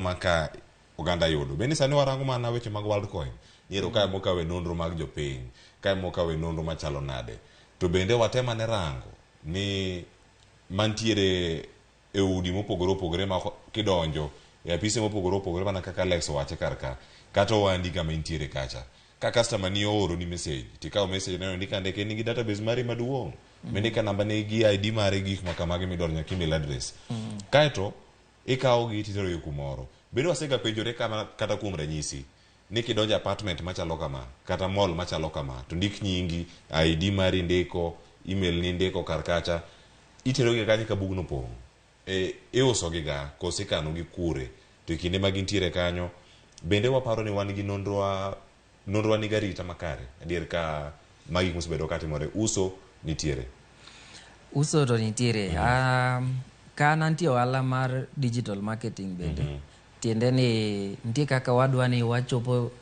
Ma ka oganda yudo. Bende sani warango mana weche mag Worldcoin, ni ero kae mokawe nonro mag jopiny, kae mokawe nonro machalo nade. To bende watem ane rango ni mantiere e udi mopogore opogore ma kidonjo e apise mopogore opogore mana kaka Alex owache kar ka, kata ohandi kama intiere kacha. Ka customer ni ooro ni message, tikawo message no indiko andika, in gi database mari maduong' mindika namba ne gi ID mare gik ma kamagi midwaro nyaka email address. Kaeto ikawogi titerogi kumoro. Bende wasega penjore kama kata kuom ranyisi ni kidonjo apartment machalo kama kata mall machalo kama to ndik nyingi, ID mari ndiko, email ni ndiko kar kacha, iterogi kanyo ka bugno pong'. E, iuso gi ga koso ikano gi kure to e kinde ma gintiere kanyo bende waparo ni wan gi nonrowa nonrowa nigi arita makare adier ka magi gik mosebedo katimore uso nitiere. Uso to nitiere. Ka nantie ohala mar digital marketing bende. Tiende ni nitie kaka wadwa ni wachopo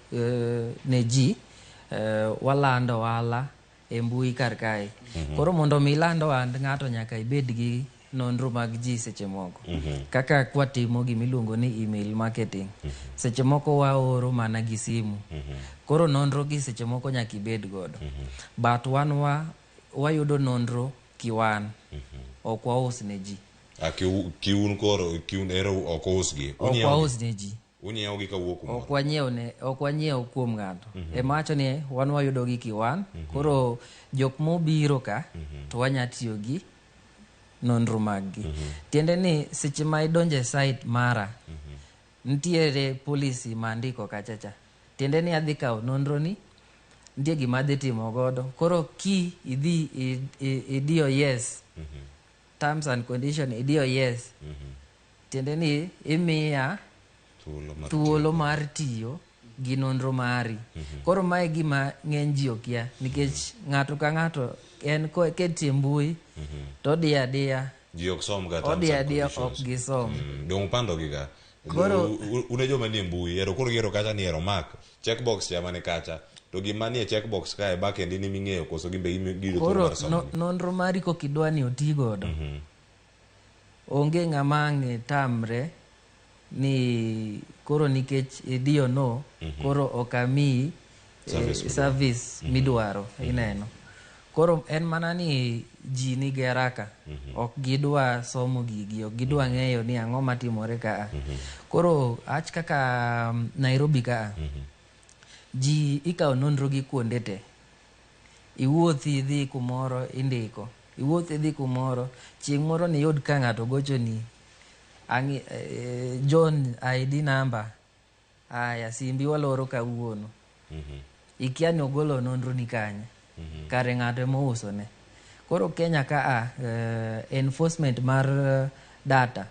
ne ji, walando ohala e mbui kar kae. Koro mondo mi iland ohand ng'ato nyaka ibed gi nonro mag ji seche moko. Kaka kwatimo gimiluongo ni email marketing. Seche moko waoro mana gi simu. Koro nonro gi seche moko nyaka ibed godo. But wan wa wayudo nonro kiwan. Ok waus ne ji. Ah, kiun koro kiun ero ok usgi. Ok waus ne ji. Unyiewo gi kawuok kumoro. Ok wanyiew ne ok wanyiew kuom ng'ato. Ema wacho ni wan wayudo gi kiwan. Koro jok mobiro ka to wanya tiyo gi nonro mag gi. Tiende ni seche ma idonjo e site mara, nitiere policy ma andiko kacha cha. Tiende ni adhi kawo nonro ni, nitie gima adhi timo godo. Koro ki idhi idiyo yes, terms and condition idiyo yes, tiende ni imiya thuolo mar tiyo gi nonro mari. Koro mae gima ng'eny ji okia nikech ng'ato ka ng'ato en ketie mbui to odiyo adiya. Ji ok som ga terms Odiyo and adiya conditions. Ok gisom. Dong pando gi ga. Un e joma nie mbui, ero koro giero kacha ni ero mark checkbox cha mane kacha. To gima nie checkbox kae back end in eming'eyo koso gimbe giyudo thuolo Koro mar somo. Nonro mari kokidwa ni oti godo. Onge ng'ama ang' tamre ni koro nikech idiyo no koro ok amiyi Service midwaro. Service midwaro ineno. Koro en mana ni ji nigi haraka. Ok gidwa somo gigi, ok gidwa ng'eyo ni ang'o matimore ka. Koro ach kaka Nairobi ka ji ikawo nonro gi kuonde te. Iwuothi idhi kumoro indiko. Iwuoth idhi kumoro, chieng' moro niyud ka ng'ato gochoni. Ang'i, John ID number. Aya, simbi waloro kawuono. Ikia ni ogolo nonro ni kanye. Kare ng'ato ema ousone. Koro Kenya ka a, enforcement mar data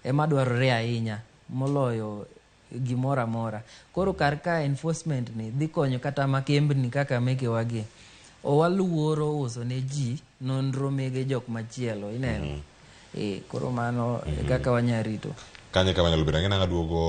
ema dwarore ahinya moloyo gimoro amora. Koro kar ka enforcement ni dhi konyo kata makembni kaka mekewa gi. Owaluoro uso ne ji nonro mege jok machielo ineno. Koro mano e kaka wanya rito. Kanye kama nyalo bedo ang'e nang'a duogo.